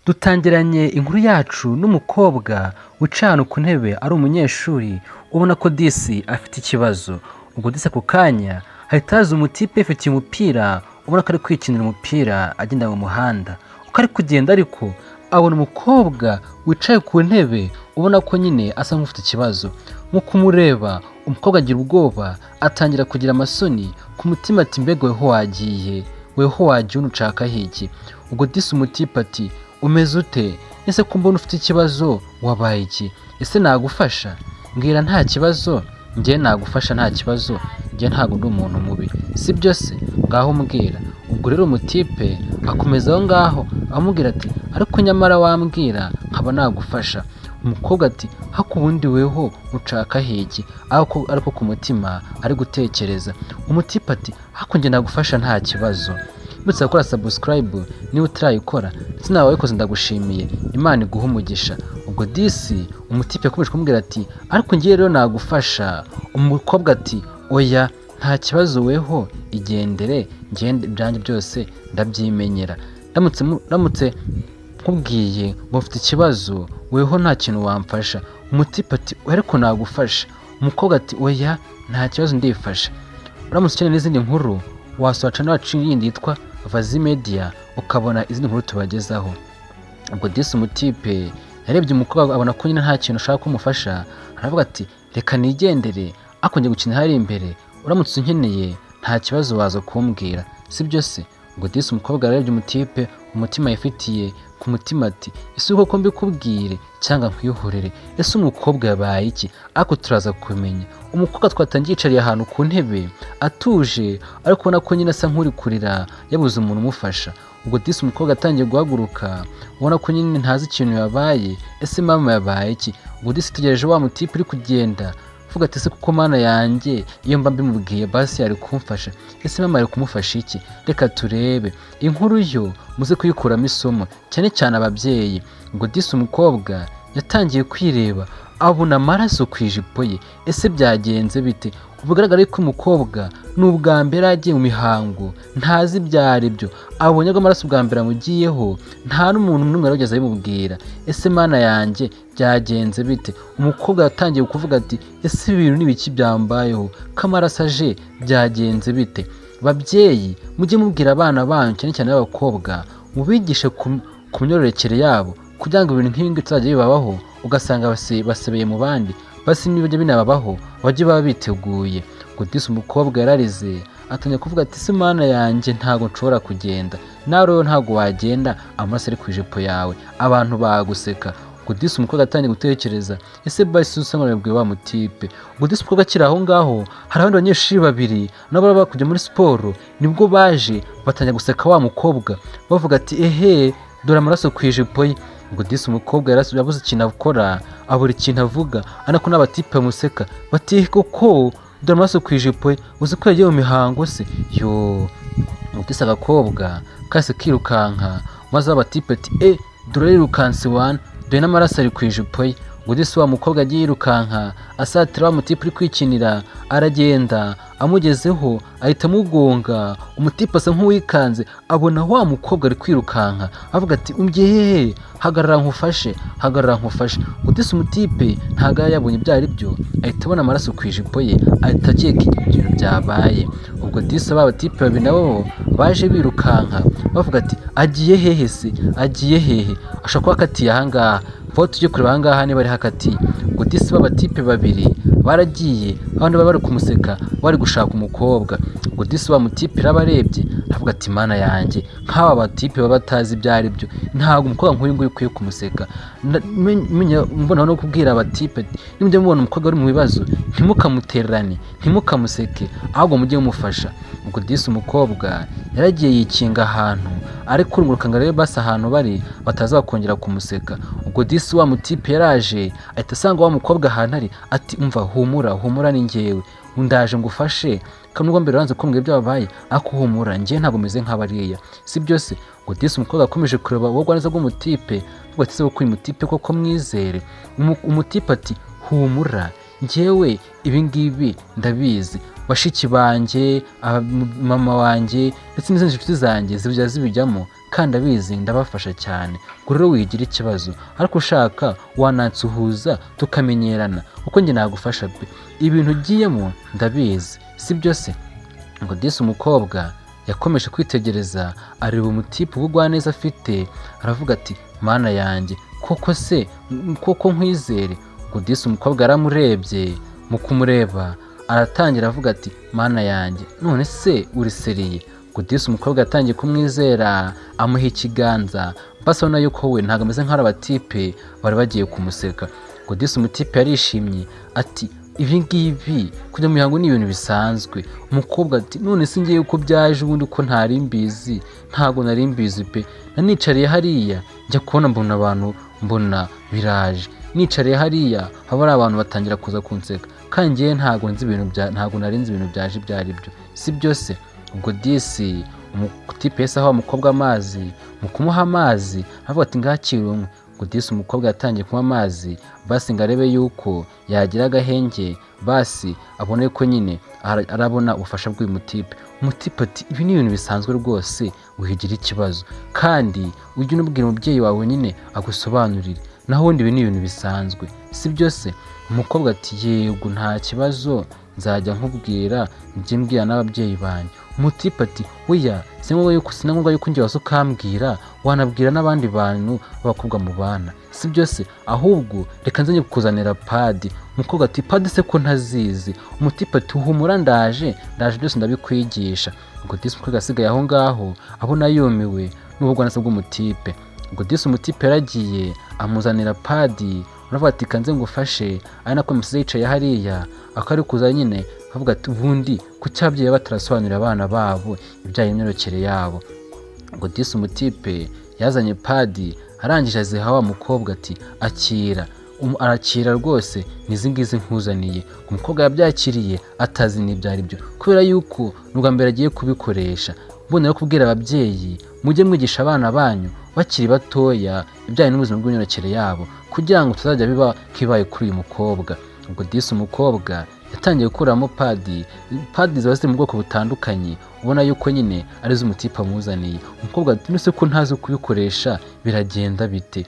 Dutangiranye inkuru yacu n'umukobwa wicaye ahantu ku ntebe ari umunyeshuri, ubona ko disi afite ikibazo. Ubwo disi ako kanya hahita haza umutipe yifitiye umupira, ubona ko ari kwikinira umupira agenda mu muhanda. Uko ari kugenda ariko abona umukobwa wicaye ku ntebe, ubona ko nyine asa nk'ufite ikibazo. Mu kumureba umukobwa agira ubwoba, atangira kugira amasoni ku mutima, ati: "Mbega weho wagiye, weho wagiye unushakaho iki?" Ubwo disi umutipe ati: "Umeze ute ese ko mbona ufite ikibazo, wabaye iki? Ese nagufasha? Mbwira, nta kibazo, njye nagufasha, nta kibazo, njye ntabwo ndi umuntu mubi, sibyo se? Ngaho mbwira." Ubwo rero umutipe akomeza aho ngaho amubwira ati: "Ariko nyamara wambwira nkaba nagufasha." Umukobwa ati: "Hako ubundi weho ushaka iki?" Ariko ku mutima ari gutekereza. Umutipe ati: "Hako njye nagufasha, nta kibazo." Mbese gukora subscribe niba utarayikora, ndetse nawe wayikoze ndagushimiye, Imana iguhe umugisha. Ubwo disi umutipe yakomeje kumubwira ati: "Ariko ngiye rero nagufasha." Umukobwa ati: "Oya, nta kibazo, weho igendere, ngende, ibyanjye byose ndabyimenyera. Ndamutse nkubwiye ngo mfite ikibazo, weho nta kintu wamfasha." Umutipe ati: "Ariko nagufasha." Umukobwa ati: "Oya, nta kibazo, ndifasha." Uramutse ukeneye n'izindi nkuru, wasura channel yacu yindi yitwa Vazi Media, ukabona izindi nkuru tubagezaho. Ubwo disi umutipe yarebye umukobwa, abona ko nyine nta kintu ashaka kumufasha, aravuga ati: "Reka nigendere, ariko njye gukina hari imbere, uramutse unkeneye nta kibazo waza kumbwira, sibyo se?" Ubwo disi umukobwa yarebye umutipe, umutima yifitiye ku mutima ati: "Ese koko mbikubwire cyangwa nkwihorere? Ese umukobwa yabaye iki?" Ariko turaza kumenya. Umukobwa twatangiye yicariye ahantu ku ntebe atuje, ariko ubona ko nyine asa nk'uri kurira, yabuze umuntu umufasha. Ubwo disi umukobwa atangiye guhaguruka, ubona ko nyine ntazi ikintu yabaye. Ese mama, yabaye iki? Ubwo disi tegereje wa mutipe uri kugenda, avuga ati: "Ese kuko Mana yanjye, iyo mba mbimubwiye basi yari kumfasha. Ese mama yari kumufasha iki?" Reka turebe inkuru yo muze kuyikuramo isomo, cyane cyane ababyeyi. Ngo disi umukobwa yatangiye kwireba, abona amaraso ku ijipo ye. Ese byagenze bite? Bigaragara ko umukobwa ni ubwa mbere agiye mu mihango, ntazi ibyo ari byo. Abonye ko amaraso bwa mbere amugiyeho, nta n'umuntu n'umwe wigeze abimubwira. Ese Mana yanjye, byagenze bite? Umukobwa yatangiye kuvuga ati: "Ese ibi bintu ni ibiki byambayeho, ko amaraso aje, byagenze bite?" Babyeyi, mujye mubwira abana banyu, cyane cyane b'abakobwa, mubigishe ku myororokere yabo, kugira ngo ibintu nk'ibi ngibi bitazajya bibabaho, ugasanga basebeye mu bandi. Basi nibajya binababaho, bajye baba biteguye. Ngo disi umukobwa yararize, atangira kuvuga ati: "Se Mana yanjye, ntabwo nshobora kugenda." Nawe rero ntabwo wagenda amaraso ari ku ijipo yawe, abantu baguseka. Ngo disi umukobwa atangiye gutekereza: "Ese basi usa nk'ababwiye wa mutipe?" Ngo disi umukobwa akiri aho ngaho, hari abandi banyeshuri babiri nabo baba kujya muri siporo, nibwo baje batangira guseka wa mukobwa, bavuga ati: "Ehe, dore amaraso ku ijipo ye." Ngo disi umukobwa yabuze ikintu akora, abura ikintu avuga, ariko n'abatipe bamuseka bati: "Koko dore amaraso ku ijipo ye, uzi ko yagiye mu mihango se yo?" Ngo disi agakobwa kahise kirukanka, maze abatipe ati: "E, dore yirukanse wana, dore n'amaraso ari ku ijipo ye." Ngo disi wa mukobwa agiye yirukanka asatira wa mutipe uri kwikinira, aragenda amugezeho ahita amugonga. Umutipe asa nk'uwikanze, abona wa mukobwa ari kwirukanka, avuga ati: "Umbyeye, hagarara nkufashe, hagarara nkufashe." Ngo disi umutipe ntabwo yari yabonye ibyo ari byo, ahita abona amaraso ku ijipo ye, ahita akeka ibintu byabaye. Ubwo disi ba batipe babiri nabo baje birukanka, bavuga ati: "Agiye hehe se? Agiye hehe? Ashobora kuba akatiye ahangaha, vuba tujye kureba ahangaha niba ari hakatiye." Ubwo disi ba batipe babiri baragiye, abandi bari bari kumuseka, bari gushaka umukobwa. Ubwo disi wa mutipe yarabarebye, aravuga ati: "Mana yanjye, nk'aba batipe baba batazi ibyo ari byo, ntabwo umukobwa nk'uyu nguyu ukwiye kumuseka." Mbona no kubwira abatipe ati: "Nimujya mubona umukobwa uri mu bibazo, ntimukamutererane, ntimukamuseke, ahubwo mujye mumufasha." Ubwo disi umukobwa yaragiye yikinga ahantu, ari kurunguruka ngo arebe basi ahantu bari bataza bakongera kumuseka. Ubwo disi wa mutipe yaraje, ahita asanga wa mukobwa ahantu ari, ati: "Umva, humura, humura, ni njyewe, ndaje ngufashe, kandi nubwo mbere wanze kumbwira ibyo wabaye, ariko humura, njyewe ntabwo meze nk'abariya, si byo se?" Ngo disi umukobwa akomeje kureba ubugwaneza bw'umutipe, avuga ati: "Ese koko uyu mutipe koko mwizere?" Umutipe ati: "Humura, njyewe ibi ngibi ndabizi, bashiki banjye, mama wanjye ndetse n'izindi nshuti zanjye zijya zibijyamo." Kandi abizi ndabafasha cyane. Ubwo rero wigira ikibazo, ariko ushaka wanansuhuza tukamenyerana, kuko njye nagufasha pe. Ibintu ugiyemo ndabizi, sibyo se? Ngo disi umukobwa yakomeje kwitegereza, areba umutipe ubugwaneza afite, aravuga ati: "Mana yanjye, koko se, koko nkwizere?" Ngo disi umukobwa yaramurebye, mu kumureba aratangira avuga ati: "Mana yanjye, none se uri sérieux?" Ngo disi umukobwa yatangiye kumwizera, amuha ikiganza, basa ubona yuko we ntabwo ameze nk'ari abatipe bari bagiye kumuseka. Ngo disi umutipe yarishimye ati: "Ibi ngibi kujya mu mihango ni ibintu bisanzwe." Umukobwa ati: "None se ngiye ko byaje ubundi ko ntari mbizi? Ntabwo nari mbizi pe. Nanicariye hariya, njya kubona mbona abantu, mbona biraje. Nicariye hariya, haba hari abantu batangira kuza kunseka, kandi ngewe ntabwo nzi ibintu bya, ntabwo nari nzi ibintu byaje ibyo ari byo, si byo se?" Ubwo disi umutipe yahise aha umukobwa amazi. Mu kumuha amazi aravuga ati: "Ngakire unywe." Ngo disi umukobwa yatangiye kunywa amazi, basi ngo arebe yuko yagira agahenge, basi abone ko nyine arabona ubufasha bw'uyu mutipe. Umutipe ati: "Ibi ni ibintu bisanzwe rwose, wigira ikibazo, kandi ujye unabwira umubyeyi wawe nyine agusobanurire, naho ubundi ibi ni ibintu bisanzwe, si byo se?" Umukobwa ati: "Yego, nta kibazo, nzajya nkubwira, njye mbwira n'ababyeyi banjye." Umutipe ati: "Oya, si ngombwa yuko njye waza ukambwira, wanabwira n'abandi bantu b'abakobwa mubana, si byo se? Ahubwo reka nze kukuzanira pad." Umukobwa ati: "Pad se ko ntazizi?" Umutipe ati: "Humura, ndaje, ndaje, byose ndabikwigisha." Ubwo disi umukobwa asigaye aho ngaho abona yumiwe n'ubugwaneza bw'umutipe. Ubwo disi umutipe yaragiye amuzanira pad, uravuga ati: "Kanze ngufashe." Ari nako amusize yicaye hariya, akaba ari kuza nyine avuga ati: "Ubundi kuki ababyeyi batarasobanurira abana babo ibijyanye n'imyororokere yabo?" Ngo disi umutipe yazanye pad, arangije aziha wa mukobwa ati: "Akira." Arakira rwose, nizi ngizi nkuzaniye. Umukobwa yabyakiriye atazi n'ibyo ari byo, kubera yuko ni ubwa mbere agiye kubikoresha. Mbonera kubwira ababyeyi: mujye mwigisha abana banyu bakiri batoya ibijyanye n'ubuzima bw'imyororokere yabo, kugira ngo tutazajya biba kibaye kuri uyu mukobwa. Ubwo disi umukobwa yatangiye gukuramo pad. Pad ziba ziri mu bwoko butandukanye, ubona yuko nyine arizo umutipe amuzaniye. Umukobwa ati: "Nuse ko ntazi kubikoresha, biragenda bite?"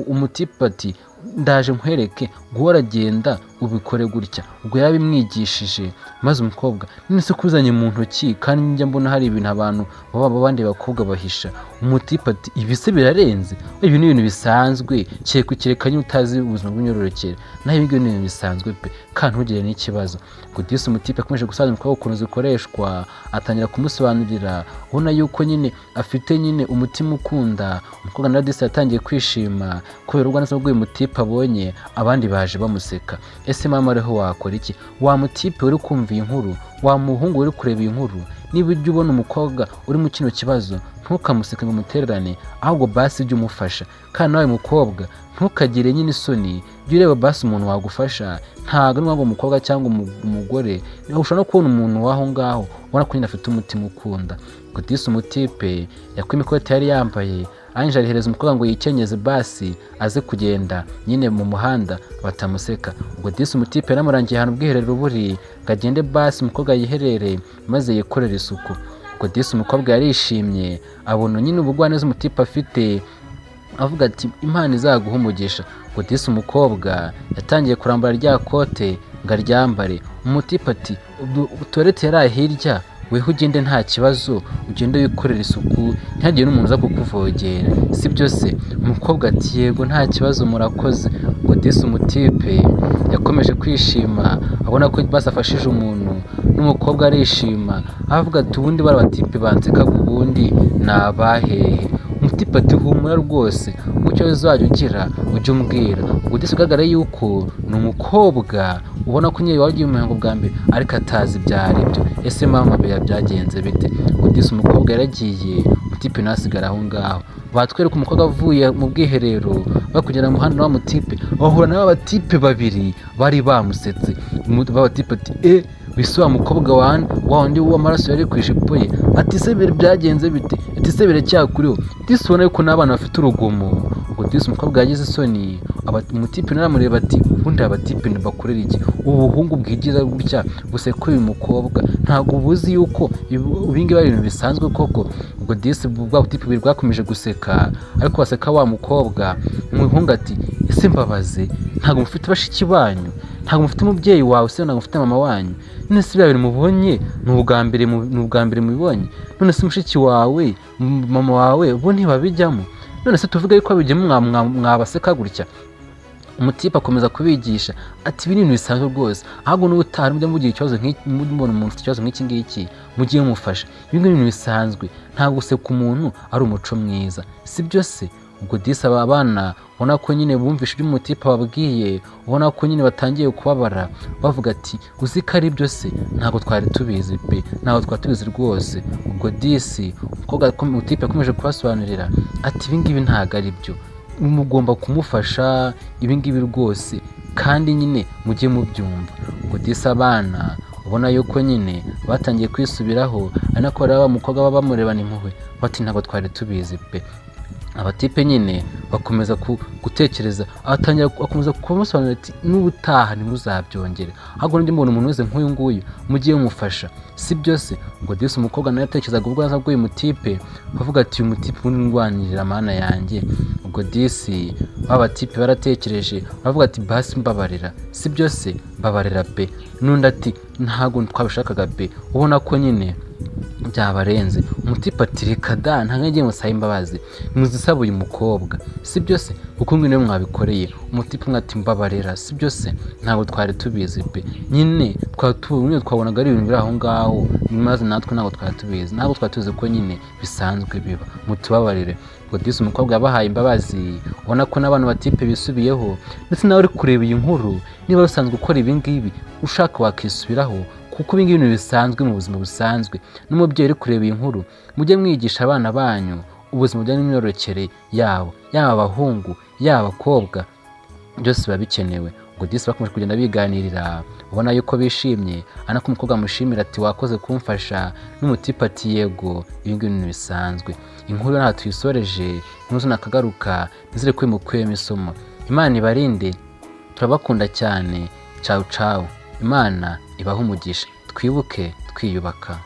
Umutipe ati: "Ndaje nkwereke, ngo aragenda ubikore gutya." Ubwo yarabimwigishije, maze umukobwa: "None se kuzanye mu ntoki, kandi njya mbona hari ibintu abantu baba abandi bakobwa bahisha?" Umutipe ati: "Ibi se birarenze? Ibi ni ibintu bisanzwe, kereka nyine utazi ubuzima bw'imyororokere, naho ibi ngibi ni ibintu bisanzwe pe, kandi ntugire n'ikibazo." Ngo disi umutipe akomeje gusobanurira umukobwa ukuntu zikoreshwa, atangira kumusobanurira, ubona yuko nyine afite nyine umutima ukunda. Umukobwa nawe disi yatangiye kwishima kubera ubwanwa bw'uyu mutipe abonye, abandi baje bamuseka. Ese mama, ariho wakora iki? Wa mutipe uri kumva iyi nkuru, wa muhungu uri kureba iyi nkuru, niba ujya ubona umukobwa uri mu kino kibazo, ntukamuseke ngo umutererane, ahubwo basi ujye umufasha. Kandi nawe mukobwa, ntukagire nyine isoni, jya ureba basi umuntu wagufasha. Ntabwo ari ngombwa umukobwa cyangwa umugore, ushobora no kubona umuntu w'aho ngaho ubona ko nyine afite umutima ukunda. Ngo disi umutipe yakuyemo ikoti yari yambaye, arangije arihereza umukobwa ngo yikenyeze, basi aze kugenda nyine mu muhanda batamuseka. Ubwo disi umutipe yaramurangiye ahantu ubwiherero buri, ngo agende basi umukobwa yiherere maze yikorere isuku. Ubwo disi umukobwa yarishimye, abona nyine ubugwaneza umutipe afite, avuga ati: "Imana izaguha umugisha." Ngo disi umukobwa yatangiye kurambara rya kote ngo aryambare. Umutipe ati: "Toilette yari hirya, weho ugende nta kibazo, ugende wikorere isuku, ntihagire n'umuntu uza kukuvogera, si byo se?" Umukobwa ati: "Yego, nta kibazo, murakoze." Ngo disi umutipe yakomeje kwishima, abona ko basi afashije umuntu, n'umukobwa arishima, avuga ati: "Ubundi bari abatipe bansekaga, ubundi ni abahehe?" Umutipe ati: "Humura rwose, icyo uzajya ugira ujye umbwira." Ubwo disi bigaragara yuko ni umukobwa ubona ko nyine wagiye mu mihango bwa mbere, ariko atazi ibyo ari byo. Ese mama, biba byagenze bite? Ngo disi umukobwa yaragiye, umutipe nawe asigara aho ngaho. Batwereka umukobwa avuye mu bwiherero, bakugera mu muhanda wa mutipe, bahura na batipe babiri bari bamusetse. Batipe ati: "E, wise wa mukobwa wa wundi w'amaraso yari ku ijipo ye." Ati: "Se byagenze bite?" Ati: "Se biracyakuriho?" Disi ubona yuko n'abana bafite urugomo. Ubwo disi umukobwa yagize isoni, umutipe nawe aramureba ati ubundi abatipe bakorera iki? Ubu buhungu bwigira gutya buseka uyu mukobwa, ntabwo buzi yuko ibingibi ari ibintu bisanzwe koko. Ubwo disi bwa butipe bubiri bwakomeje guseka, ariko baseka wa mukobwa. Umuhungu ati ese mbabaze, ntabwo mufite bashiki banyu? Ntabwo mufite umubyeyi wawe se? Ntabwo mufite mama wanyu? None se biriya bintu mubonye ni ubwa mbere mubibonye? None se mushiki wawe, mama wawe bo ntibabijyamo? None se tuvuge yuko babijyamo mwabaseka gutya? Umutipe akomeza kubigisha ati ibi ni ibintu bisanzwe rwose, ahubwo n'ubutaha mujya mugira ikibazo nk'iki, mubona umuntu ufite ikibazo nk'iki ngiki mujye mumufasha. Ibi ngibi ni ibintu bisanzwe, ntabwo guseka umuntu ari umuco mwiza, si byo se? Ubwo disi aba bana ubona ko nyine bumvishe ibyo umutipe ababwiye, ubona ko nyine batangiye kubabara, bavuga ati uzi ko ari byo se, ntabwo twari tubizi pe, ntabwo twari tubizi rwose. Ubwo disi umukobwa umutipe yakomeje kubasobanurira ati ibi ngibi ntabwo ari byo, mugomba kumufasha ibi ngibi rwose, kandi nyine mujye mubyumva. Ubwo disi abana ubona yuko nyine batangiye kwisubiraho, ari nako bareba wa mukobwa baba bamurebana impuhwe bati ntabwo twari tubizi pe. Abatipe nyine bakomeza gutekereza, atangira akomeza kumusobanurira ati n'ubutaha ntimuzabyongere, ahubwo nujya mubona umuntu wese nk'uyu nguyu mujye mumufasha, si byo se? Ubwo disi umukobwa nawe yatekerezaga ubwaza bw'uyu mutipe, avuga ati uyu mutipe ubundi ndwanirira mana yanjye. Ubwo disi ba batipe baratekereje bavuga ati basi mbabarira, si byo se, mbabarira pe. N'undi ati ntabwo twabishakaga pe, ubona ko nyine byabarenze. Umutipe ati reka da, ntabwo ngiye musaba imbabazi, muzisaba uyu mukobwa, si byo se, kuko ngwino mwabikoreye. Umutipe umwe ati mbabarira, si byo se, ntabwo twari tubizi pe, nyine twabonaga ari ibintu biri aho ngaho, maze natwe ntabwo twari tubizi, ntabwo twari tuzi ko nyine bisanzwe biba, mutubabarire. Ubwo disi umukobwa yabahaye imbabazi, ubona ko n'abantu batipe bisubiyeho. Ndetse nawe uri kureba iyi nkuru, niba usanzwe ukora ibi ngibi ushaka wakisubiraho, kuko ibi ngibi ni ibintu bisanzwe mu buzima busanzwe. N'umubyeyi uri kureba iyi nkuru, mujye mwigisha abana banyu ubuzima bujyanye n'imyororokere yabo, yaba abahungu yaba abakobwa, byose biba bikenewe. Ubwo disi bakomeje kugenda biganirira, ubona yuko bishimye, ari nako umukobwa amushimira ati wakoze kumfasha, n'umutipe ati yego, ibi ngibi ni ibintu bisanzwe. Inkuru ntaho tuyisoreje, inkuru nakagaruka, nizere ko mukuyemo isomo. Imana ibarinde, turabakunda cyane, cawu cawu. Imana ibahe umugisha, twibuke twiyubaka.